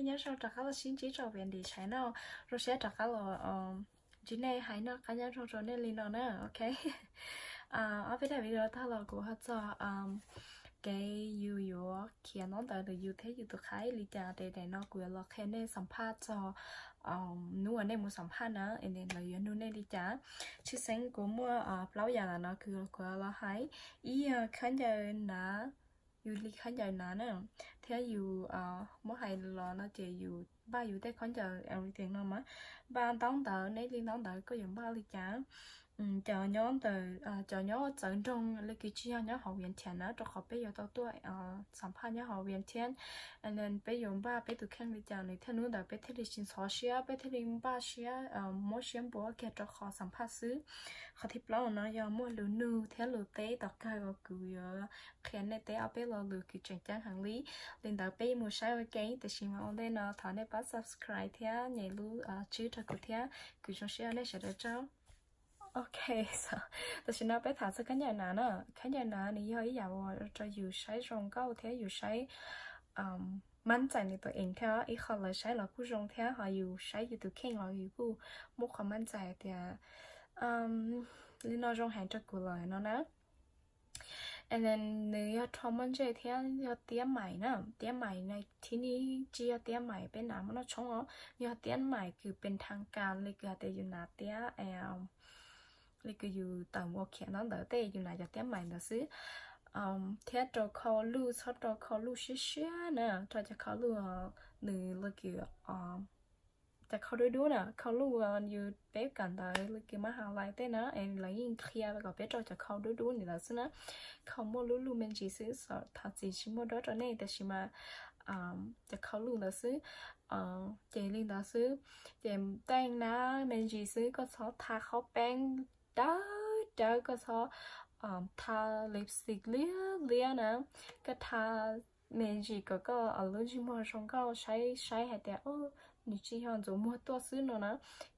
Nyob zoo rov qab los sib ntsib rau Wendy channel no, zoo siab rov qab los ntsib nej hais noj qab nyob zoo rau nej li no na, ok. Ob peb daim video tag los kuv ho txog kev yus yuav khiav ntaub ntawv ntawm yus thiab yus tus kheej li cas, ces daim no kuv yuav los qhia nej xam phaj txog hnub uas nej mus xam phaj na, es lawv yuav nug nej li cas. Tshwj xeeb kuv muaj plaub yam lawm no, kuv los hais ib yog khaub ncaws nav, yus li khaub ncaws nav na, thiab yus muab hais los no ces yus npaj yus tej khaub ncaws everything no mas, npaj ntaub ntawv, nej li ntaub ntawv koj yuav npaj li cas. Cov nyob ntawm, cov nyob txawv nroog li kws tsis yog nyob hauv Vientiane na, rau qhov peb yuav tau tuaj xam phaj nyob hauv Vientiane, peb yuav npaj peb tus kheej li cas nws thiaj hnub ntawd peb thiaj li tsis ntxhov siab, peb thiaj li npaj siab, muab siab npuab kiag rau qhov xam phaj xwb. Qhov thib plaub no yog muaj lus nug thiab lus teb tom kawg uas kuv yuav qhia nej teb ob peb lo lus kws tseem ceeb heev li. Li ntawd peb mus saib ua ke, tiam sis mas ua ntej no thov nej pab subscribe thiab nyem lub tswb rau kuv thiab, kuv zoo siab nej sawv daws tsaug. Ok, tam sim no peb tham txog khaub ncaws nav na. Khaub ncaws nav nws yog ib yam uas rau yus saib zoo nkauj thiab yus saib mab ntxais nws tus ees thiab, ib qho lawv saib los kuj zoo thiab, ho yus saib yus tus kheej los yus kuj muaj qhov mab ntxais tias li no zoo heev rau kuv lawm no na. And then nws yog rho muaj ntsej thiab yog tiab mais na. Tiab mais na, thib ni tsis yog tiab mais peb nav muab noj tshoob os, yog tiab mais kws pes thaj kas li kws hais tias yus nav tiab, li kws yus tawm mus khiav ntaub ntawv tej yus nav cov tiab mais ntawd xwb. Thiab rau khau luj, txhob rau khau luj siab siab na, rau cov khau luj nws li kws cov khau dub dub na, khau luj yus peb kawm ntawv li kws mab has lais tej na, es lawv yeej qhia kom peb rau cov khau dub dub ntawd xwb na. Khau muaj lub luj me ntsis xwb, thov txim tsis muaj duab rau nej, tab sis mas cov khau luj ntawd xwb. Ces li ntawd xwb, ces teej na me ntsis xwb, koj txhob tha qhaub peeb dawb dawb, koj txhob tha lipstick liab liab na, koj tha me ntsis kom koj lub ntsej muag zoo nkauj saib saib hais tias nws tsis yog ntxuav muag tuaj xwb no na.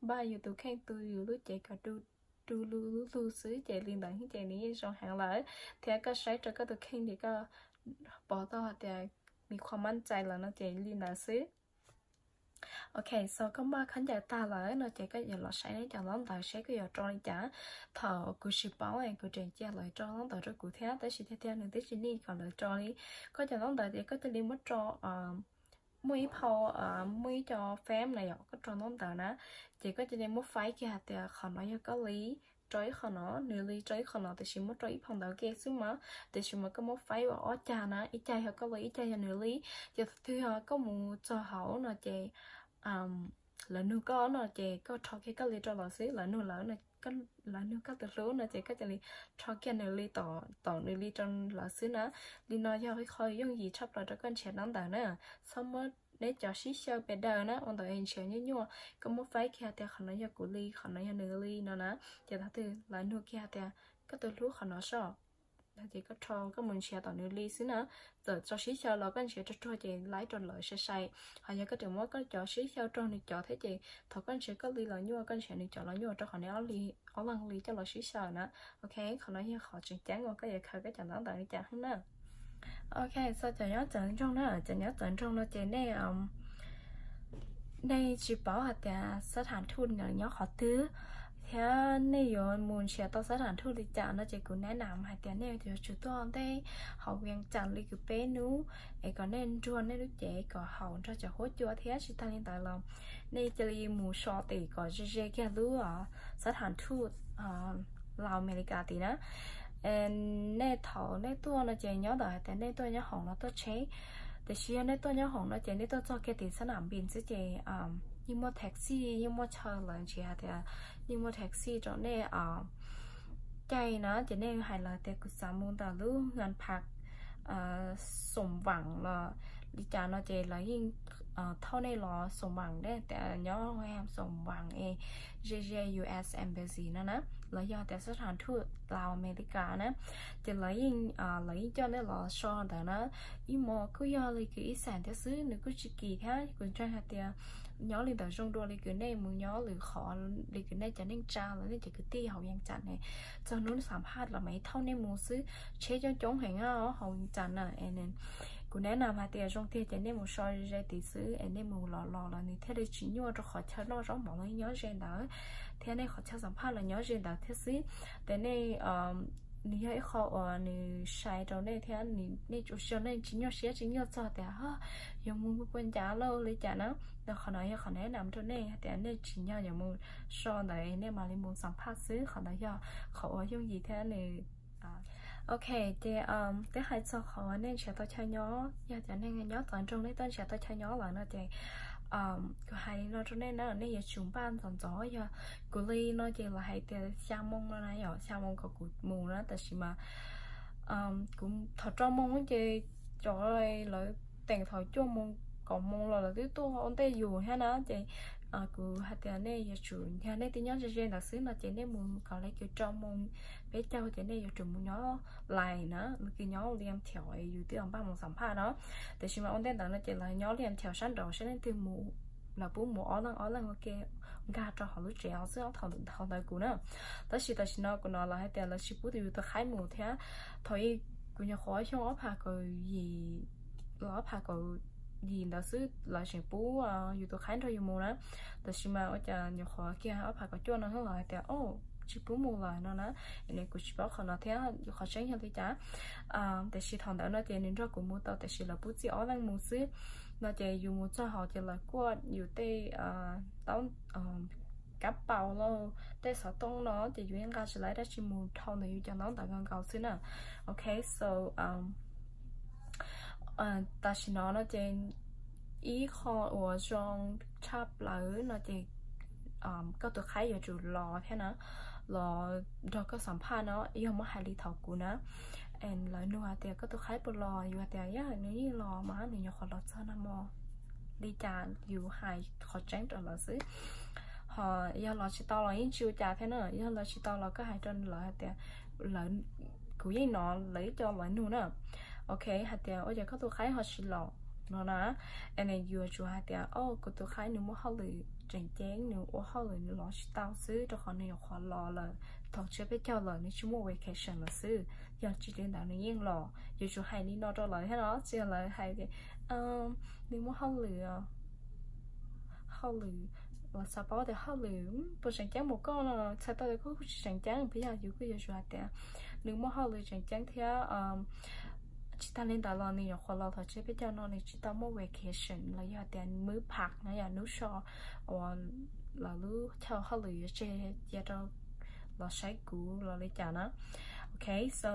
Npaj yus tus kheej tu yus lub cev kom du du lug lug lug xwb, ces li ntawd ces nws yeej zoo heev lawm. Thiab koj saib rau koj tus kheej ces koj pom tau hais tias nws qhuas mab ntxais lawm no ces li ntawd xwb. Ok, so koj npaj khaub ncaws tag lawm no ces koj yuav los saib neb cov ntaub ntawv seb koj yuav rau li cas. Thaum kuv tsis paub es kuv tseem cia lawv rau ntaub ntawv rau kuv thiab, tab sis tiag tiag nws twb tsis nij kom lawv rau li. Koj cov ntaub ntawv ces koj cia li muab rau, muaj ib phau, muaj ib co fem na yom, koj rau ntaub ntawv na, ces koj cia li muab faib kiag hais tias qhov no yog koj li, rau ib qho no, nws li rau ib qho no, tiam sis muab rau ib phau ntawv ke xwb mas, tiam sis mas koj muab faib ua ob cag na, ib cag yog koj li, ib cag yog nws li. Ces thaum twg yog koj mus txog hauv no ces lawv nug koj no ces koj rho kiag koj li rau lawv xwb, lawv nug lawv, lawv nug koj tus hlub no ces koj cia li rho kiag nws li, tom nws li rau lawv xwb na. Li no yog ib qho yooj yim tshaj plaws rau koj nrhiav ntaub ntawv na. Txhob muab neb cov sib xyaw pes daws na, ua ntawd nrhiav nyuaj nyuaj. Koj muab faib kiag tias qhov no yog kuv li, qhov no yog nws li no na, ces thaum twg lawv nug kiag tias koj tus hlub qhov no soj, ces koj rho koj mus nrhiav tom nws li xwb na. Txawm tso sib xyaw los koj nrhiav ruag ruag ces laib rau lawv sai sai. Ho yog koj tseem muab koj cov sib xyaw rau nws cov thiab ces thaum koj nrhiav koj li los nyuaj, koj nrhiav nws cov los nyuaj, rau qhov neb ob leeg li coj los sib xyaw na. Ok, qhov no yog qhov tseem ceeb uas koj yuav khaws koj cov ntaub ntawv li cas na. Ok, so cov nyob txawv nroog na, cov nyob txawv nroog no ces nej, nej tsis paub hais tias xab tham thuj nyob qhov twg, thiab nej yuav mus nrhiav tau xab tham thuj li cas no ces kuv neb nam hais tias nej yuav tsum tuaj ntej hauv Vias Cas li kws peb hnub, es kom nej nruag nej lub cev kom haum nrog cov huab cua thiab. Tsis tag li ntawd los nej cia li mus so tim kom ze ze kiag lub xab tham thuj Laus Amelikas tid na. Nej thaum nej tuaj no ces nyob ntawm hais tias nej tuaj nyob hoom los tuaj tsheb, tiam sis yog nej tuaj nyob hoom no ces nej tuaj txog kiag tim xab nam npis xwb ces yeej muaj taxi, yeej muaj chaw, lawv nrhiav hais tias yeej muaj taxi rau nej caij na. Ces nej hais lawv tias kuv xav mus ntawm lub Ngan Phaj, Xoom Vam los li cas no ces lawv yeej thauj nej los Xoom Vam, nej tias nyob Xoom Vam es ze ze U S Embassy no na, los yog tias xab tham thuj Laus Amelikas na, ces lawv yeej, lawv yeej coj nej los so ntawd na. Ib hmos kuj yog li kws ib xees thiab xwb, nws kuj tsis kim thiab. Kuv ntseeg hais tias nyob li ntawd zoo dua li kws nej mus nyob lwm qhov, li kws nej cov neej tsa los nej cov kwv tij hauv Vias Cas ne, txog hnub xam phaj los mam thauj nej mus xwb. Tsheb coob coob heev hauv Vias Cas na. Kuv neb na hais tias zoo tiag ces nej mus so ze tid xwb es nej mus los los los nws thiaj li tsis nyuaj rau qhov chaw noj zaub mov los nyob ze ntawd thiab nej qhov chaw xam phaj los nyob ze ntawd thiab xwb. Ces nej, nws yog ib qho uas nws sai rau nej thiab nej ua siab nej tsis nyuaj siab tsis nyuaj txog tias yuav mus pua ncav lauj li cas na. Qhov no yog qhov neb na rau nej hais tias nej tsim nyog yuav mus so ntawd nej mam li mus xam phaj xwb. Qhov ntawd yog qhov uas yooj yim thiab nws Ok, ces twb hais txog qhov uas nej nrhiav tau chaw nyob, yog cov neeg nyob tod nroog nej twb nrhiav tau chaw nyob lawm no ces kuv hais li no rau nej na, nej yuav tsum npaj ntxov ntxov. Yog kuv li no ces lawv hais tias xya moo no na, yog xya moo kom kuv mus na, tab sis mas kuv thaum rau moo ces cov lawv teem thaum cuaj moo kaum moo los lawv twb tuaj ua ntej yus thiab na. Ces kuv hais tias nej yuav tsum, yog nej twb nyob ze ze ntawd xwb no ces nej mus kom li kws rau moo peb caug ces nej yuav tsum mus nyob lais na, kws nyob liam thiaum yus twb npaj mus xam phaj no. Tab sis mas ua ntej ntawd no ces lawv nyob liam thiaum sab nraud saib leej twg mus, lawv pub mus ob leeg ob leeg ua ke nkag rau hauv lub tsev xwb, thaum ntawd kuv na. Tab sis tam sim no kuv no lawv hais tias lawv tsis pub yus tus khaib mus thiab. Thaum ub kuv nyuam qhuav xyoo ob phav kaum yim los ob phav kaum yim ntawd xwb lawv tseem pub yus tus khaib nrog yus mus na. Tab sis mas ua cas nyuam qhuav kiag ob phav kaum cuaj no lawv hais tias o, tsis pub mus lawm no na. Kuv tsis paub qhov no thiab qhov tseeb yog li cas. Tab sis thaum ntawd no ces nws nrog kuv mus tau, tab sis lawv pub txij ob leeg mus xwb. No ces yus mus txog hauv ces lawv kuaj yus tej taub, kab paus lauj, tej xov tooj no ces yus yeej nqa tsis tau dab tsi mus dhau ntawm yus cov ntaub ntawv nkaus nkaus xwb na. Ok, so tam sim no no ces ib qho uas zoo tshaj plaws no ces koj tus khaib yuav tsum los thiab na, los nrog koj xam phaj no. Yog muab hais li thaum kuv na, lawv nug hais tias koj tus khaib puas los, yus hais tias yog nws yeej los mas nws nyuam qhuav los txog no mog. Li cas yus hais qhov tseeb rau lawv xwb. Ho yog los tsis tau los yeej tsis ua cas thiab na, yog los tsis tau los koj hais rau lawv hais tias lawv, kuv yeej hnov lawv ib co lawv nug na. Ok, hais tias ua cas koj tus khaib ho tsis los no na. Es nws yuav tsum hais tias o, kuv tus khaib nws muaj hauj lwm tseem ceeb, nws ua hauj lwm nws los tsis tau xwb, rau qhov nws nyuam qhuav los lawm thaum tsiab peb caug lawm, nws tsis muaj vacation lawm xwb. Yog tsis li ntawd nws yeej los. Yuav tsum hais li no rau lawv thiab no, tsis yog lawv hais tias nws muaj hauj lwm, hauj lwm, los xav paub tias hauj lwm puas tseem ceeb mus koj no, txhais tau tias koj kuj tsis tseem ceeb, peb yog yus kuj yuav tsum hais tias nws muaj hauj lwm tseem ceeb thiab. Tsis tag li ntawd los nws nyuam qhuav los thaum tsiab peb caug no nws tsis tau muaj vacation los yog tias muab phaj na, yog hnub so uas lawv lub chaw hauj lwm yuav tseg cia rau los saib kuv los li cas na. Ok, so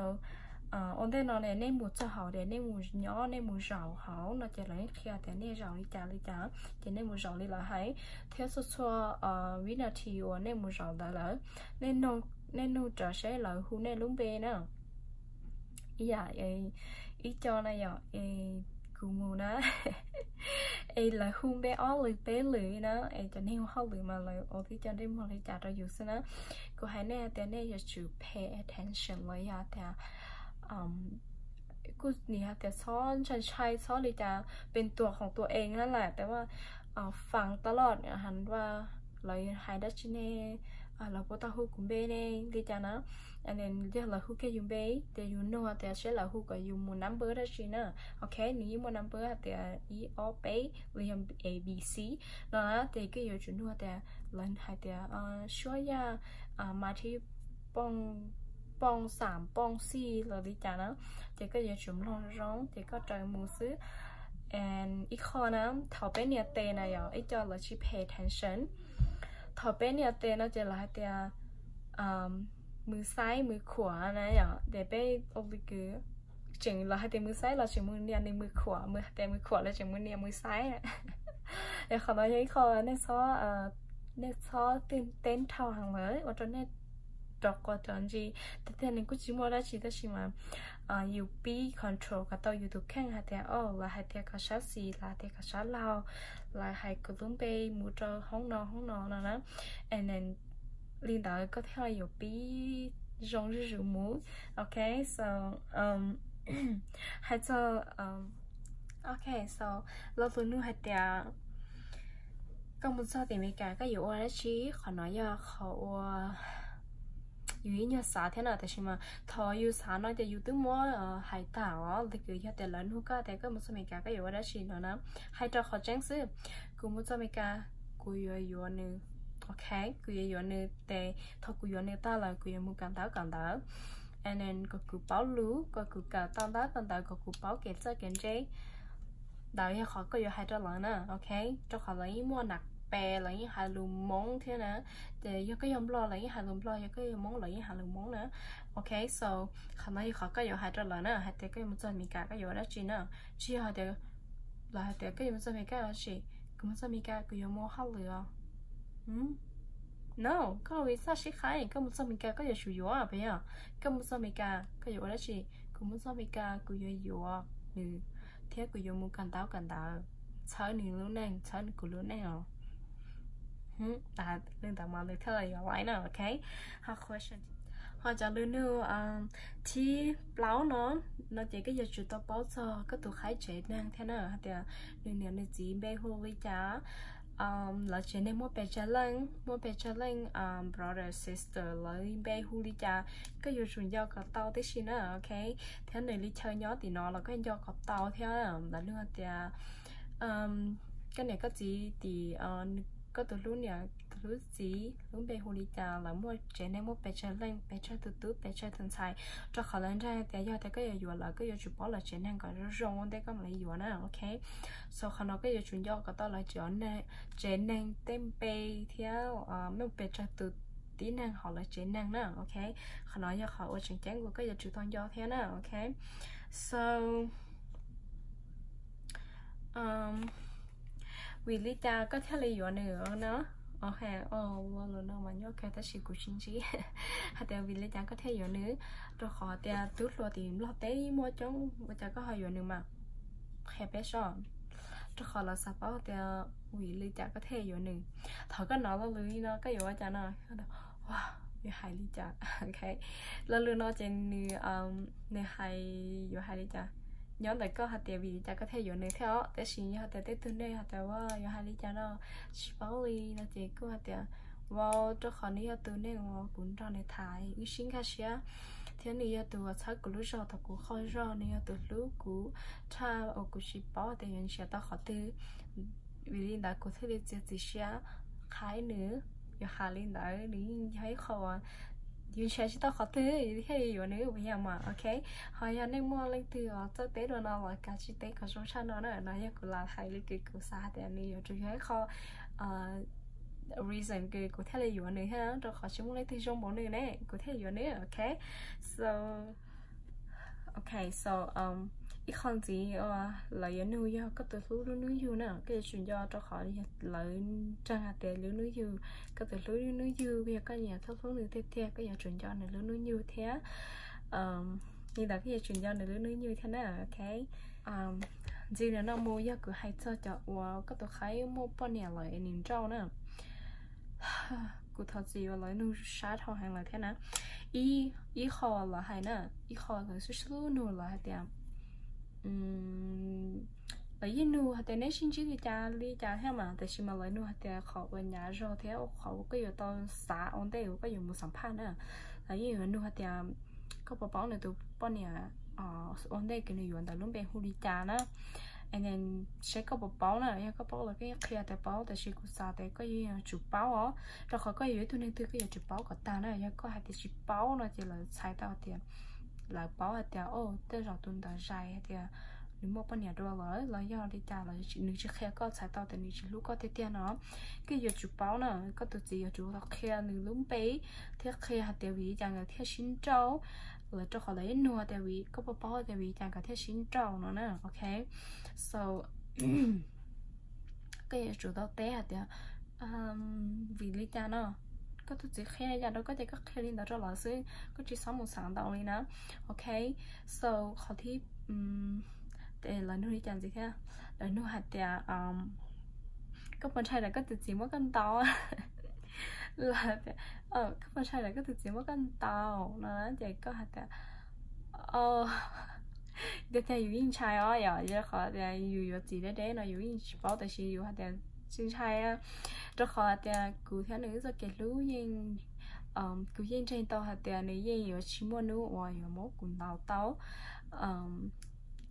ua ntej no ne nej mus txog hauv tias nej mus nyob nej mus zaum hauv no ces lawv yeej qhia tias nej zaum li cas li cas, ces nej mus zaum li lawv hais, thiab txhua txhua vib nas this uas nej mus zaum ntawd lawm, nej nug rawv seb lawv hu nej lub npe na. Ib yam ib co na yom, es kuv mus na, es lawv hu npe ob lwm peb lwm na, es cov neeg hu hauj lwm mas lawv ua tib co ntsej muag li cas rau yus xwb na. Kuv hais nej tias nej yuav tsum pay attention los yog tias kuj nim hais tias txhob ntshai ntshai txhob li cas, pes tuam khoom tuam ees na lawm, tab sis fam ta loj has ua lawv hais dab tsi ne, lawv puas tau hu kuv npe ne li cas na. Yog lawv hu kiag yus npe ces yus nug tias seb lawv hu kom yus mus number dab tsi na. Ok, nws yeej muaj number hais tias ib ob peb los yog A B C no na, ces koj yuav tsum nug tias lawv hais tias suab yaj mas thib pooj xam pooj xij los li cas na, ces koj yuav tsum mloog zoo ces koj raws mus xwb. Ib qho na, thaum peb nias tes na yom, ib co lawv tsis pay attention. Thaum peb nias tes no ces lawv hais tias mws xaib mws khuam na yom, ces peb ua li kws tseem lawv hais tias mws xaib los tseem mus nias nws mws khuam, mws hais tias mws khuam los tseem mus nias mws xaib. Es qhov no yog ib qho nej txhob, nej txhob teb dhau heev lawm ua rau nej rov quas rov ntsis. Tiag tiag nws kuj tsis muaj dab tsi tab sis mas yus pib control kom tau yus tus kheej hais tias o, lawv hais tias koj sab xis, lawv hais tias koj sab laug, lawv hais kuv lub npe mus rau hoob no hoob no no na. Li ntawd koj thiaj yuav pib zoo zuj zus mus. Ok, so hais txog, ok, so lo lus nug hais tias koj mus txog tim Amelikas koj yuav ua dab tsi, qhov no yog qhov uas yus ib nyuag xav thiab na, tab sis mas thaum yus xav no ces yus twb muab hais tag os. Leej twg yog tias lawv nug koj tias koj mus txog Amelikas koj yuav ua dab tsi no na, hais rau qhov tseeb xwb, kuv mus txog Amelikas kuv yuav yuav nws. Ok, kuv yuav yuav nws ces thaum kuv yuav nws tag lawm kuv yuav mus kawm ntawv kawm ntawv, and then kom kuv paub lus, kom kuv kawm tau ntawv tau ntawv, kom kuv paub kev txawj kev ntse. Ntawd yog qhov koj yuav hais rau lawv na, ok, rau qhov lawv yeej muaj nam pes, lawv yeej hais lus Hmoob thiab na. Ces yog koj yog Nplog lawv yeej hais lus Nplog, yog koj yog Hmoob lawv yeej hais lus Hmoob na. Ok, so qhov no yog qhov koj yuav hais rau lawv na, hais tias koj yuav mus txog Amelikas koj yuav ua dab tsi na. Tsis yog hais tias lawv hais tias koj yuav mus txog Amelikas ua dab tsi, kuv mus txog Amelikas kuv yuav mus hauj lwm os. No, koj visa sib qhaib, koj mus txog Amelikas koj yuav tsum yuav puas yog? Koj mus txog Amelikas koj yuav ua dab tsi? Kuv mus txog Amelikas kuv yuav yuav nws thiab kuv yuav mus kawm ntawv kawm ntawv, txhawb nws lub neej, txhawb kuv lub neej os. Li ntawd mas nws thiaj li yuav laib na, ok. Ho question, ho cov lus nug thib plaub no, no ces koj yuav tsum tau paub txog koj tus qhaib tsev neeg thiab na, hais tias nws niam nws txiv npe hu li cas, lawv tsev neeg muaj pes tsawg leej, muaj pes tsawg leej brother sister lawv npe hu li cas, koj yuav tsum nco kom tau tib si na, ok. Thiab nws li chaw nyob tim no los koj nco kom tau thiab. Lawv nug tias koj niam koj txiv tim, koj tus hlub niam tus hlub txiv lub npe hu li cas, lawv muaj tsev neeg muaj pes tsawg leej, pes tsawg tus tub, pes tsawg tus ntxhais, rau qhov lawv nrag tias yog tias koj yuav yuav lawv koj yuav tsum paub lawv tsev neeg kom zoo zoo ua ntej koj mam li yuav na, ok. So qhov no koj yuav tsum nco kom tau lawv tsev neeg tej npe thiab muaj pes tsawg tus tib neeg hauv lawv tsev neeg na, ok. Qhov no yog qhov uas tseem ceeb uas koj yuav tsum tau nco thiab na, ok. So vim li cas koj thiaj li yuav nws no? Ok, ua lus no mas nyuaj kawg tab sis kuv tsis ntsib hais tias vim li cas koj thiaj yuav nws, rau qhov tias tub hluas tim Nplog teb muaj coob, ua cas koj ho yuav nws mas? Qhia peb seb, rau qhov lawv xav paub tias vim li cas koj thiaj yuav nws. Thaum koj hnov lo lus li no koj yuav ua cas no? Yuav hais li cas? Ok, lo lus no ces nws, nws hais, yuav hais li cas? Nyob ntawm koj hais tias vim li cas koj thiaj yuav nws thiab os, tab sis yog tias tej tug neeg hais tias ua yuav hais li cas no, tsis paub li no ces kuj hais tias ua rau qhov nws yog tus neeg uas kuv nrog nws tham wb sib nkag siab, thiab nws yog tus uas txhawb kuv lub zog thaum kuv qaug zog, nws yog tus hlub kuv tshaj uas kuv tsis paub tias yuav nrhiav tau qhov twg. Vim li ntawd kuv thiaj li txiav txim siab qhaib nws. Yuav hais li ntawd nws yeej yog ib qho uas yus nrhiav tsis tau qhov twg thiaj li yuav nws puas yog mas, ok. Ho yog nej muaj leej twg uas txawj teb dua no los kav tsij teb kom zoo tshaj no na. No yog kuv lam hais li kws kuv xav hais tias nws yuav tsum yog ib qho reason kws kuv thiaj li yuav nws thiab, rau qhov tsis muaj leej twg zoo npaum nws ne kuv thiaj yuav nws, ok. So, ok, so ib qho ntxiv uas lawv yuav nug yog koj tus hlub lub hnub yug na, koj yuav tsum nco rau qhov lawv nrog hais tias lub hnub yug, koj tus hlub lub hnub yug yog koj nyiam thiab hlub nws tiag tiag, koj yuav tsum nco nws lub hnub yug thiab. Li ntawd koj yuav tsum nco nws lub hnub yug thiab na, ok. Ntxiv no mus yog kuv hais txog cov uas koj tus qhaib muaj poj niam lawm es nws nrauj na. Kuv thov txim uas lawv nug sab dhau heev lawm thiab na. Ib qho lawv hais na, ib qho lawv xub xub nug lawv hais tias, lawv yeej nug hais tias neb sib ntsib li cas li cas thiab mas, tab sis mas lawv nug hais tias qhov uas hnyav zog thiab qhov uas koj yuav tau xav ua ntej uas koj yuav mus xam phaj na. Lawv yeej yuav nug hais tias koj puas paub nws tus poj niam ua ntej kws nws yuav ntawd lub npe hu li cas na. And then seb koj puas paub na, yog koj paub los koj yeej qhia tias paub, tab sis kuv xav tias koj yeej yuav tsum paub os, rau qhov koj yuav ib tug neeg twg koj yuav tsum paub kom tag na. Yog koj hais tias tsis paub no ces lawv txhais tau tias, lawv paub hais tias o tej zaum tus ntawd zais hais tias nws muaj poj niam dua lawm los yog li cas los nws tsis qhia koj, txhais tau tias nws tsis hlub koj tiag tiag no. Koj yuav tsum paub na, koj tus txiv yuav tsum tau qhia nws lub npe thiab qhia hais tias vim li cas nkawd thiaj sib nrauj. Lawv rau qhov lawv yeej nug tias vim, koj puas paub tias vim li cas nkawd thiaj sib nrauj no na, ok. So koj yuav tsum tau teb hais tias vim li cas no, koj tus txiv qhia li cas rau koj ces koj qhia li ntawd rau lawv xwb, koj tsis txhob mus xav ntau li na, ok. So qhov thib, lawv nug li cas ntxiv thiab, lawv nug hais tias koj puas ntshai lawm koj tus txiv muab koj ntaus? Lawv tias koj puas ntshai lawm koj tus txiv muab koj ntaus no ces koj hais tias tiag tiag yus yeej ntshai os, yog qhov tias yus yuav txiv deb deb no yus yeej tsis paub, tab sis yus hais tias tsis ntshai, rau qhov tias kuv thiab nws wb txoj kev hlub yeej Kuv yeej ntseeg tau hais tias nws yeej yuav tsis muaj hnub uas yuav muab kuv ntaus tau.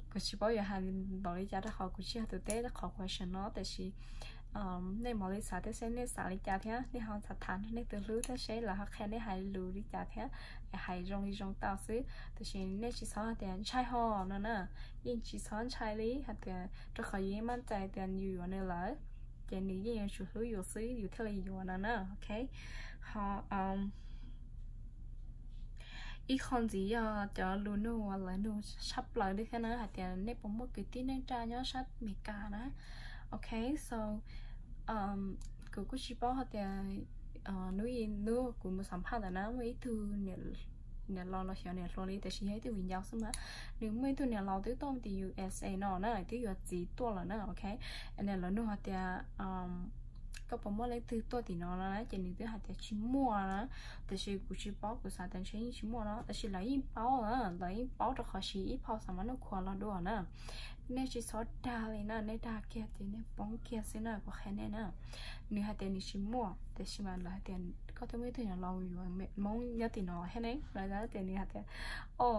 Kuv tsis paub yuav hais npaum li cas rau qhov kuv tsis yog tus teb qhov question no, tiam sis nej mam li xav thiab seb nej xav li cas thiab nej ho tham tham nrog nej tus hlub thiab seb lawv ho qhia nej hais lus li cas thiab, hais zoo li zoo tau xwb. Tiam sis nej tsis txhob hais tias ntshai ho no na, yeej tsis txhob ntshai li hais tias rau qhov yus yeej maj cai tias yus yuav nws lawm, ces nws yeej yuav tsum hlub yus xwb yus thiaj li yuav no na, ok. Ho ib qho ntxiv yog cov lus nug uas lawv nug tshaj plaws li thiab na hais tias nej puas muaj kwv tij neej tsa nyob sab Amelikas na. Ok, so kuv kuj tsis paub hais tias hnub ib hnub kuv mus xam phaj ntawd na muaj ib tug niam laus los xyov niam hluas li tiam sis yog ib tug viv ncaus xwb mas, nws muaj ib tug niam laus twb tuaj tim U S A no na, twb yuav txiv tuaj lawm na, ok. Niam laus nug hais tias koj puas muaj leej twg tuaj tim no no na, ces nws twb hais tias tsis muaj na. Tiam sis kuv tsis paub, kuv xav tias ntshe yeej tsis muaj no, tiam sis lawv yeej paub, lawv yeej paub rau qhov siv ib phau xam mab noj khuas los dua na. Nej tsis txhob dag li na, nej dag kiag ces nej poob kiag xwb na, kuv qhia nej na. Nws hais tias nws tsis muaj, tiam sis mas lawv hais tias koj twb muaj ib tug niam laus yuav Hmoob nyob tim no thiab ne, lawv tias nws hais tias o,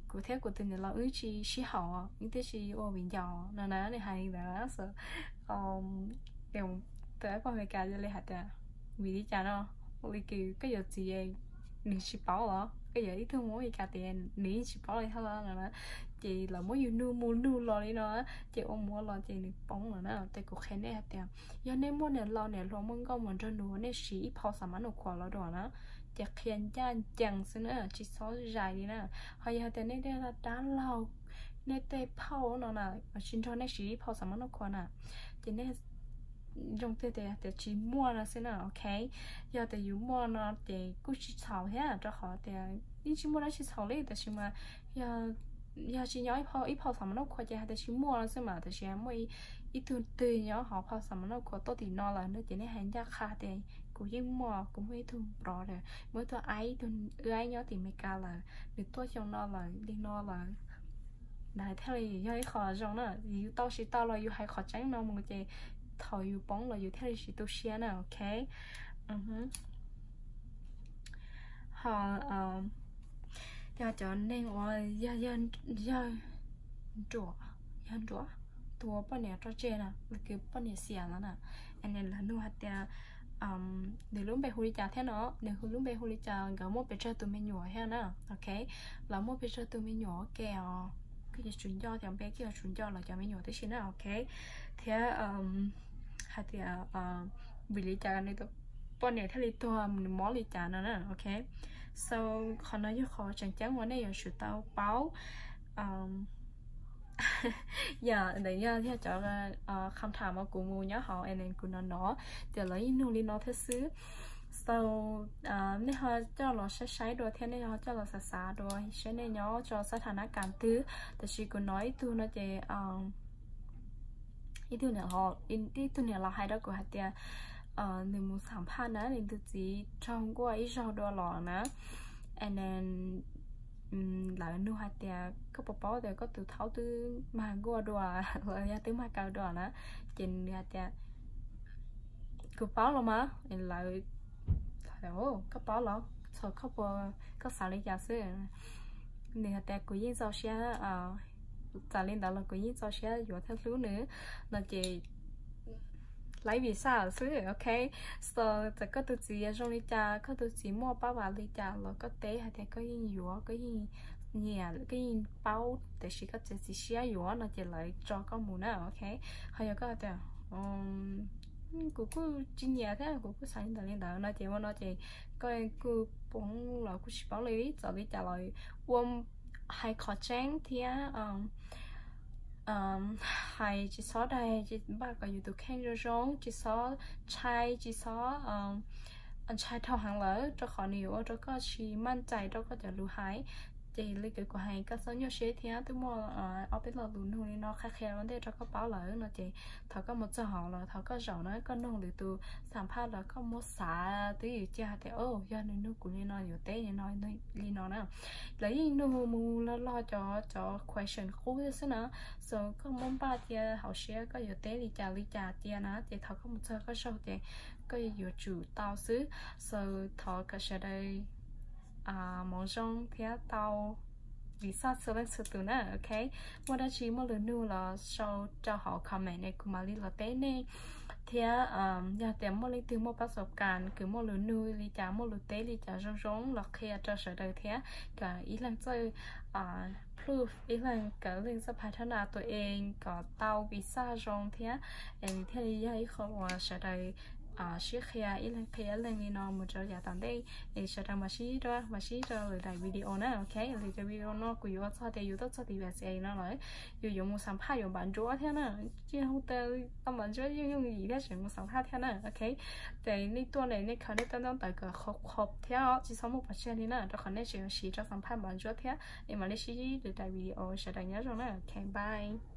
kuv thiab kuv tus niam laus wb tsis sib haum, wb twb tsis ua viv ncaus no na, nws hais li ntawd. Tus poj Amelikas li hais tias vim li cas no, li kws koj yuav txiv nws tsis paub los, koj yuav ib tug Hmoob Amelikas tias nws yeej tsis paub li thiab los no na. Ces lawv muab yus nug mus nug los li no, ces ua mus ua los ces nws poob lawm na. Ces kuv qhia nej hais tias yog nej muaj niam laus niam hluas muaj nkauj mus nrog nws ua, nej siv ib phau xam mab noj khuas los dua na, ces qhia ncaj ncees xwb na, tsis txhob zais li na. Ho yog hais tias nej dab laug, nej tej phauj no na, tsis nrog nej siv ib phau xam mab noj khuas na, ces nej zoo tiag tias tsis muaj no xwb na, ok. Yog tias yus muaj no ces kuj tsis txhaum thiab, rau qhov tias yeej tsis muaj dab tsi txhaum li, tiam sis mas yog tsis nyob ib phau xam mab noj khuas ces hais tias tsis muaj no xwb mas, tiam sis muaj ib tug twg nyob hauv phau xam mab noj khuas tuaj tim no lawm no ces nej hais ncaj qha tias kuv yeej muaj, kuv muaj ib tug brother, muaj ib tug aib, ib tug aib nyob tim Amelikas lawm, nws tuaj xyoo no lawm li no lawm. Ntawd thiaj li yog ib qho zoo na, yus tau tsis tau los yus hais qhov tseeb no mus ces thaum yus poob los yus thiaj li tsis tu siab na, ok. Ho yog cov neeg uas yog, yog nruam, yog nruam tua poj niam rau tseg na, kws poj niam xiam lawm na, lawv nug hais tias nws lub npe hu li cas thiab no, nws hu lub npe hu li cas, nkawd muaj pes tsawg tus me nyuam thiab na, ok. Lawv muaj pes tsawg tus me nyuam ua ke os, koj yuav tsum nco cov npe, koj yuav tsum nco lawv cov me nyuam tib si na, ok. Thiab hais tias vim li cas nws tus poj niam thiaj li tuag, nws mob li cas no na, ok. So qhov no yog qhov tseem ceeb uas nej yuav tsum tau paub. Yog ntawm yog thiaj cov kham tham uas kuv mus nyob hauv and then kuv no no, ces lawv yeej nug li no thiab xwb. So nej ho coj los saib saib dua thiab nej ho coj los xav xav dua seb nej nyob rau sab thas nab kas twg. Tab sis kuv no ib tug no ces ib tug niam laus hais rau kuv hais tias nws mus xam phaj na, nws tus txiv raug nkuaj ib zaug dua los na. And then lawv nug hais tias koj puas paub tias koj tus thaub twb mag nkuaj dua los yog twb mag kaw dua na. Ces nws hais tias kuv paub los mas. Lawv, koj paub los? Txog koj puas, koj xav li cas xwb? Nws hais tias kuv yeej txaus siab, txawm li ntawd los kuv yeej txaus siab yuav thiab hlub nws no ces laiv visa xwb, ok. So txawm koj tus txiv zoo li cas, koj tus txiv muaj pab vam li cas los koj teb hais tias koj yeej yuav, koj yeej nyiam, koj yeej paub, tiam sis koj txiav txim siab yuav no ces lawv tso koj mus na, ok. Ho yog koj tias kuv kuj tsis nyiam thiab, kuv kuj xav li ntawd li ntawd no ces ua no ces koj kuj poob los kuj tsis paub li, txawm li cas los ua hais qhov tseeb thiab hais tsis txhob daig, npaj kom yus tus kheej zoo zoo, tsis txhob ntshai, tsis txhob ntshai dhau heev lawm, rau qhov nws yuav ua rau koj tsis maj cai rau koj cov lus hais. Ces li kuv hais, koj txhob nyuaj siab thiab, twb muaj ob peb lo lus nug li no qhia qhia ua ntej rau koj paub lawm no ces thov koj mus txog hauv los thov koj zaum na, koj nug lwm tus xam phaj los koj muab xav twb ywm cia hais tias, o, yog nws nug kuv li no yuav teb li no li no na. Lawv yeej nug mus log log cov cov question qub xwb na. So koj muab npaj cia hauv siab koj yuav teb li cas li cas cia na, ces thaum koj mus txog koj zaug ces koj yuav tsum tau xwb. So thov kom sawv daws hmoov zoo thiab tau visa txhua leej txhua tus na, ok. Muaj dab tsi muaj lus nug los sau rau hauv comment es kuv mam li los teb nej. Thiab yog tias muaj leej twg muaj pab xov kas kws muaj lus nug li cas muaj lus teb li cas zoo zoo los qhia rau sawv daws thiab kom ib leeg txawj proof ib leeg, kom ib leeg txawj phaj thab na tus ees kom tau visa zoo thiab. Es thiaj li yog ib qho uas sawv daws sib qhia, ib leeg qhia ib leeg li no mus rau yav tom ntej es sawv daws mam sib, mam sib rau lwm daim video na, ok. Lwm daim video no kuv yuav ua txog tias yus tuaj txog tim U S A no lawm, yus yuav mus xam phaj yuav npav ntsuab thiab na. Tsis hu tas tau npav ntsuab yooj yooj yim thiab tseem mus xam phaj thiab na, ok. Ces nej tuaj ne nej khaws nej tau ntaub ntawv kom qhov qhov thiab tsis txhob muaj pov tseg li na, rau qhov nej tseem yuav siv rau xam phaj npav ntsuab thiab. Es mam li sib lwm daim video, sawv daws nyob zoo na, ok, bye.